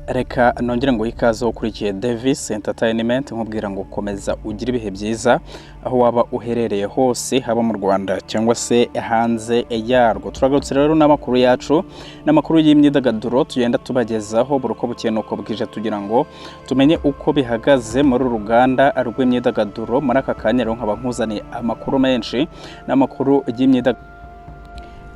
Reka nongere ngo ikaze ukurikiye Davis Entertainment, nkubwira ngo komeza ugire ibihe byiza aho waba uherereye hose, haba mu Rwanda cyangwa se hanze yarwo. Turagarutse rero n'amakuru yacu, n'amakuru y'imyidagaduro tugenda tubagezaho buri uko bukeye n'uko bwije, tugira ngo tumenye uko bihagaze muri uru ruganda rw'imyidagaduro. Muri aka kanya rero nkaba nkuzaniye amakuru menshi, n'amakuru y'imyidagaduro,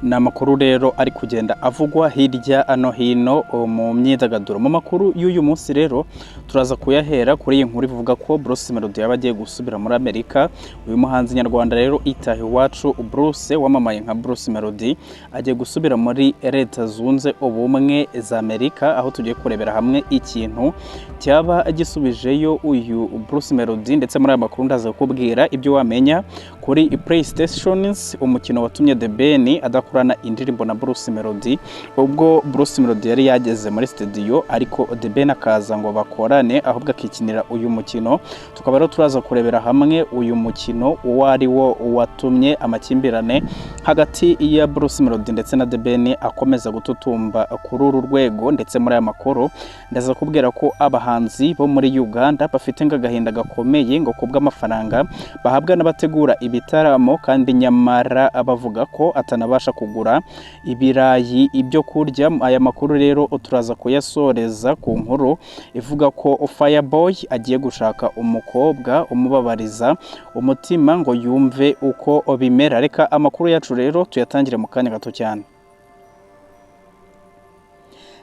ni amakuru rero ari kugenda avugwa hirya no hino mu myidagaduro. Mu makuru y'uyu munsi rero turaza kuyahera kuri iyi nkuru ivuga ko Bruce Melody yaba agiye gusubira muri Amerika. Uyu muhanzi nyarwanda rero Itahiwacu Bruce, wamamaye nka Bruce Melody, agiye gusubira muri Leta Zunze Ubumwe za Amerika, aho tugiye kurebera hamwe ikintu cyaba gisubijeyo uyu Bruce Melody. Ndetse muri aya makuru ndaza kukubwira ibyo wamenya kuri PlayStations, umukino watumye The Ben adakorana indirimbo na Bruce Melody, ubwo Bruce Melody yari yageze muri studio ariko The Ben akaza ngo bakorane, ahubwo akikinira uyu mukino. Tukaba rero turaza kurebera hamwe uyu mukino uwo ari wo watumye amakimbirane hagati ya Bruce Melody ndetse na The Ben akomeza gututumba kuri uru rwego. Ndetse muri aya makuru ndaza kubwira ko abahanzi bo muri Uganda bafite ngo agahinda gakomeye ngo kubw'amafaranga bahabwa n'abategura ibitaramo, kandi nyamara bavuga ko atanabasha kugura ibirayi ibyo kurya. Aya makuru rero turaza kuyasoreza ku nkuru ivuga ko Fireboy agiye gushaka umukobwa umubabariza umutima ngo yumve uko bimera. Reka amakuru yacu rero tuyatangire mu kanya gato cyane.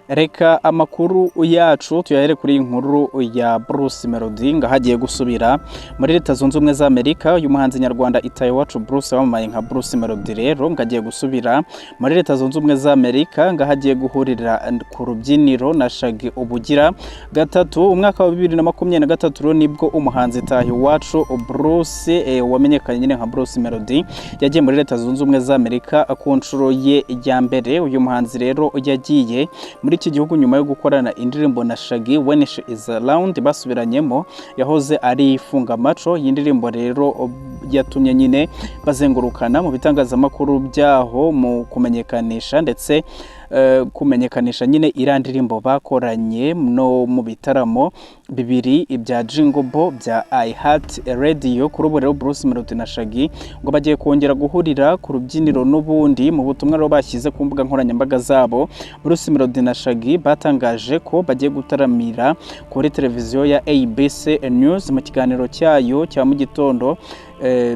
Reka amakuru yacu tuyahere kuri iyi nkuru ya Bruce Melody ngo aho agiye gusubira muri Leta Zunze Ubumwe za Amerika. Uyu muhanzi nyarwanda Itahiwacu Bruce, wamamaye nka Bruce Melody rero, ngo agiye gusubira muri Leta Zunze Ubumwe za Amerika, ngo aho agiye guhurira ku rubyiniro na Shaggy ubugira gatatu. Umwaka wa 2023 rero nibwo umuhanzi Itahiwacu Bruce, wamenyekanye nyine nka Bruce Melody, yagiye muri Leta Zunze Ubumwe za Amerika ku nshuro ye ya mbere. Uyu muhanzi rero yagiye muri iki gihugu nyuma yo gukorana indirimbo na Shaggy, "When She Is Around", basubiranyemo yahoze ari ifungamaco. Iyi ndirimbo rero yatumye nyine bazengurukana mu bitangazamakuru byaho mu kumenyekanisha, ndetse kumenyekanisha nyine iriya ndirimbo bakoranye, no mu bitaramo bibiri bya Jingle Ball bya iHeart Radio. Kuri ubu rero Bruce Melody na Shaggy ngo bagiye kongera guhurira ku rubyiniro n'ubundi. Mu butumwa rero bashyize ku mbuga nkoranyambaga zabo, Bruce Melody na Shaggy batangaje ko bagiye gutaramira kuri televiziyo ya ABC News mu kiganiro cyayo cya mu gitondo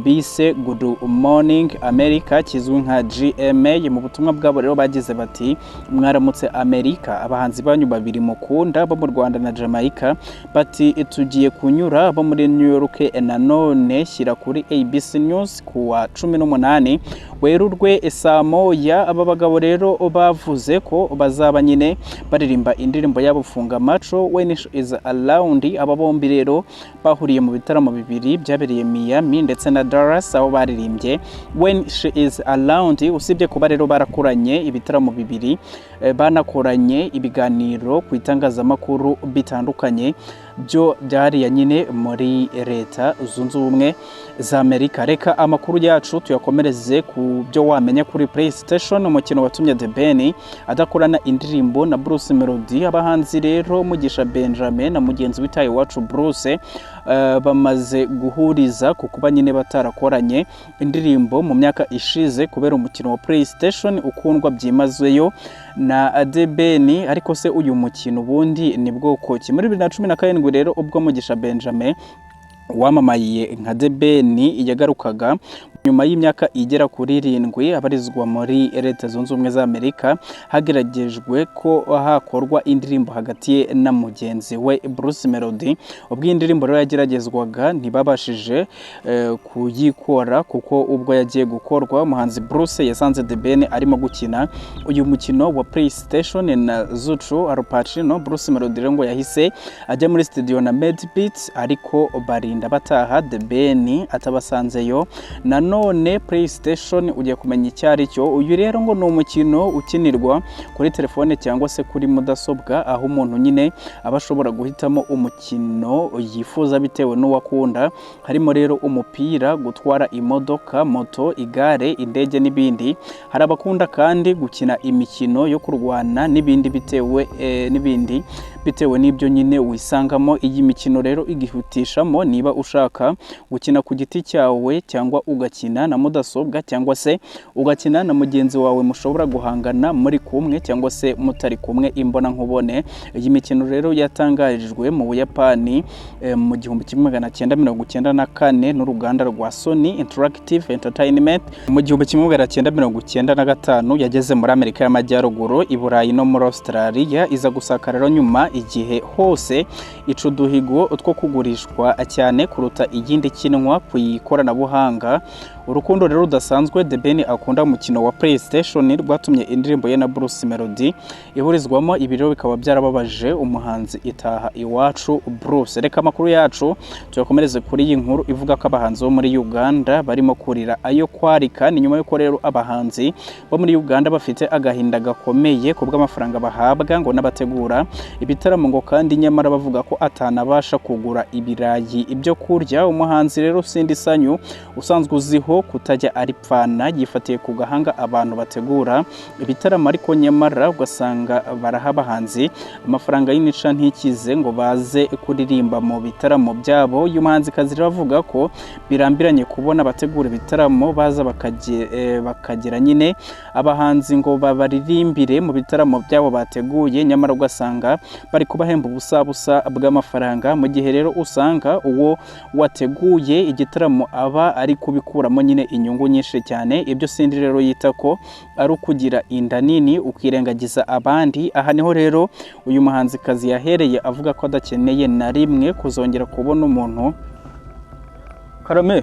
bise Good Morning America, kizwi nka GMA. Mu butumwa bwabo rero bagize bati: "Mwaramutse Amerika, abahanzi banyu babiri mukunda bo mu Rwanda na Jamaica", bati "tugiye kunyura bo muri New York nanone, shyira kuri ABC News ku wa 18 Werurwe saa 1." Aba bagabo rero bavuze ko bazaba nyine baririmba indirimbo yabo Fungamaco, "When She Is Around". Aba bombi rero bahuriye mu bitaramo bibiri byabereye Miami ndetse na Dallas, aho baririmbye "When She Is Around". Usibye kuba rero barakoranye ibitaramo bibiri, banakoranye ibiganiro ku itangazamakuru bitandukanye byo byariya nyine muri Leta Zunze Ubumwe za Amerika. Reka amakuru yacu tuyakomereze ku byo wamenya kuri PlayStation, umukino watumye The Ben adakorana indirimbo na Bruce Melody. Abahanzi rero Mugisha Benjamin na mugenzi we Itahiwacu Bruce bamaze guhuriza ku kuba nyine batarakoranye indirimbo mu myaka ishize kubera umukino wa PlayStation ukundwa byimazeyo na The Ben. Ariko se uyu mukino ubundi ni bwoko ki? Muri 2017 rero, ubwo Mugisha Benjamin wamamaye nka The Ben yagarukaga nyuma y'imyaka igera kuri 7 abarizwa muri Leta Zunze Ubumwe za Amerika, hageragejwe ko hakorwa indirimbo hagati ye na mugenzi we Bruce Melody. Ubwo iyi ndirimbo rero yageragezwaga, ntibabashije kuyikora, kuko ubwo yagiye gukorwa umuhanzi Bruce yasanze The Ben arimo gukina uyu mukino wa PlayStation na Zuchu Alpacino. Bruce Melody rero ngo yahise ajya muri studio na Madebeats, ariko barinda bataha The Ben atabasanzeyo. Nanone PlayStation ugiye kumenya icyo ari cyo. Uyu rero ngo ni umukino ukinirwa kuri telefone cyangwa se kuri mudasobwa, aho umuntu nyine aba ashobora guhitamo umukino yifuza bitewe n'uwo akunda. Harimo rero umupira, gutwara imodoka, moto, igare, indege n'ibindi. Hari abakunda kandi gukina imikino yo kurwana n'ibindi, bitewe n'ibindi. bitewe n'ibyo nyine wisangamo. Iyi mikino rero igihutishamo niba ushaka gukina ku giti cyawe, cyangwa ugakina na mudasobwa, cyangwa se ugakina na mugenzi wawe mushobora guhangana muri kumwe cyangwa se mutari kumwe imbona nkubone. Iyi mikino rero yatangarijwe mu Buyapani mu 1994 n'uruganda rwa Sony Interactive Entertainment. Mu 1995 yageze muri Amerika y'Amajyaruguru, i Burayi no muri Australia, iza gusakara rero nyuma igihe hose, ica uduhigo two kugurishwa cyane kuruta iyindi ikinwa ku ikoranabuhanga. Urukundo rero rudasanzwe The Ben akunda umukino wa PlayStation rwatumye indirimbo ye na Bruce Melody ihurizwamo. Ibi rero bikaba byarababaje umuhanzi Itaha Iwacu Bruce. Reka amakuru yacu tuyakomereze kuri iyi nkuru ivuga ko abahanzi bo muri Uganda barimo kurira ayo kwarika. Ni nyuma y'uko rero abahanzi bo muri Uganda bafite agahinda gakomeye ku bw'amafaranga bahabwa ngo n'abategura ibitaramo, ngo kandi nyamara bavuga ko atanabasha kugura ibirayi ibyo kurya. Umuhanzi rero Cindy Sanyu, usanzwe uziho kutajya aripfana, yifatiye ku gahanga abantu bategura ibitaramo, ariko nyamara ugasanga baraha abahanzi amafaranga y'inica ntikize ngo baze kuririmba mu bitaramo byabo. Uyu muhanzikazi rero avuga ko birambiranye kubona abategura ibitaramo baza bakagira nyine abahanzi ngo babaririmbire mu bitaramo byabo bateguye, nyamara ugasanga bari kubahemba ubusabusa bw'amafaranga, mu gihe rero usanga uwo wateguye igitaramo aba ari kubikuramo nyine inyungu nyinshi cyane. Ibyo Cindy rero yita ko ari ukugira inda nini ukirengagiza abandi. Aha niho rero uyu muhanzikazi yahereye avuga ko adakeneye na rimwe kuzongera kubona umuntu karame.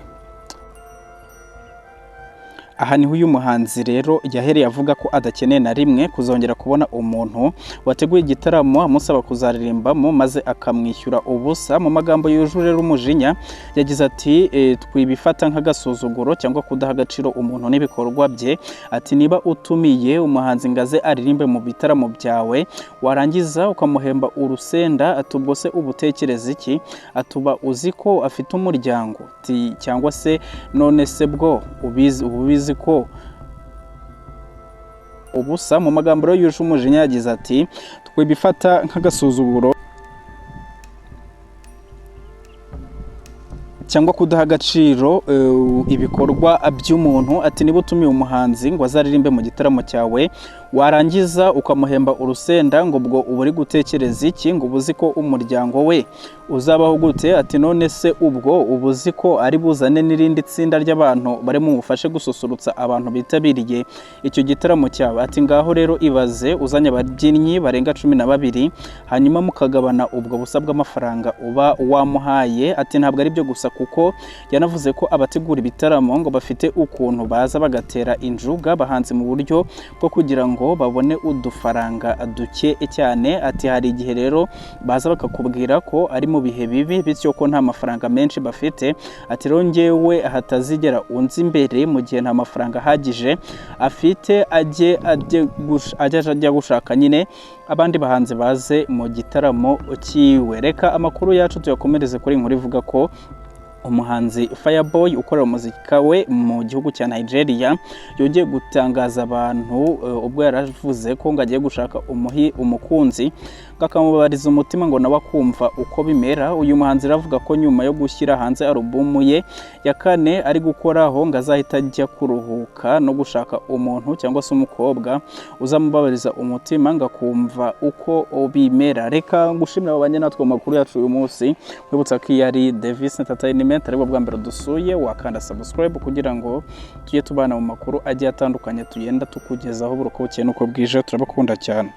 Aha niho uyu muhanzi rero yahereye avuga ko adakeneye na rimwe kuzongera kubona umuntu wateguye igitaramo amusaba kuzaririmbamo maze akamwishyura ubusa. Mu magambo yujuje rero umujinya yagize ati: "Twibifata nk'agasuzuguro cyangwa kudaha agaciro umuntu n'ibikorwa bye." Ati: "Niba utumiye umuhanzi ngo aze aririmbe mu bitaramo byawe, warangiza ukamuhemba urusenda," ati, "ubwo se uba utekereza iki?" Ati: "Uba uzi ko afite umuryango?" Ati: "Cyangwa se none se bwo ubizi, uba ubizi ko ubusa?" Mu magambo rero yuje umujinya yagize ati: "Twibifata nk'agasuzuguro cyangwa kudaha agaciro ibikorwa by'umuntu." Ati: "Niba utumiye umuhanzi ngo azaririmbe mu gitaramo cyawe, warangiza ukamuhemba urusenda, ngo ubwo uba uri gutekereza iki? Ngo uba uzi ko umuryango we uzabaho gute?" Ati: "None se ubwo uba uzi ko ari buzane n'irindi tsinda ry'abantu bari bumufashe gususurutsa abantu bitabiriye icyo gitaramo cyawe?" Ati: "Ngaho rero ibaze uzanye ababyinnyi barenga 12, hanyuma mukagabana ubwo busa bw'amafaranga uba wamuhaye." Ati ntabwo ari byo gusa, kuko yanavuze ko abategura ibitaramo ngo bafite ukuntu baza bagatera injuga abahanzi mu buryo bwo kugira ngo babone udufaranga duke cyane. Ati: "Hari igihe rero baza bakakubwira ko ari mu bihe bibi, bityo ko nta mafaranga menshi bafite." Ati: "Rero njyewe hatazigera unzi imbere mu gihe nta mafaranga ahagije afite, ajye ajya gushaka nyine abandi bahanzi baze mu gitaramo cyiwe." Reka amakuru yacu tuyakomereze kuri inkuru ivuga ko umuhanzi Fireboy ukorera umuzika we mu gihugu cya Nigeria yongeye gutangaza abantu ubwo yaravuze ko ngo agiye gushaka umukunzi, ngo akamubariza umutima, ngo nawe akumva uko bimera. Uyu muhanzi aravuga ko nyuma yo gushyira hanze alubumu ye ya kane ari gukoraho, ngo azahita ajya kuruhuka no gushaka umuntu cyangwa se umukobwa uzamubabariza umutima, ngo akumva uko bimera. Reka ngushimire abanye natwe mu makuru yacu uyu munsi, nkwibutsa ko iyi ari Davis Entertainment. Aribwo bwa mbere dusuye, wakanda subscribe kugira ngo tujye tubana mu makuru agiye atandukanye tugenda tukugezaho buri uko bukeye n'uko bwije. Turabakunda cyane.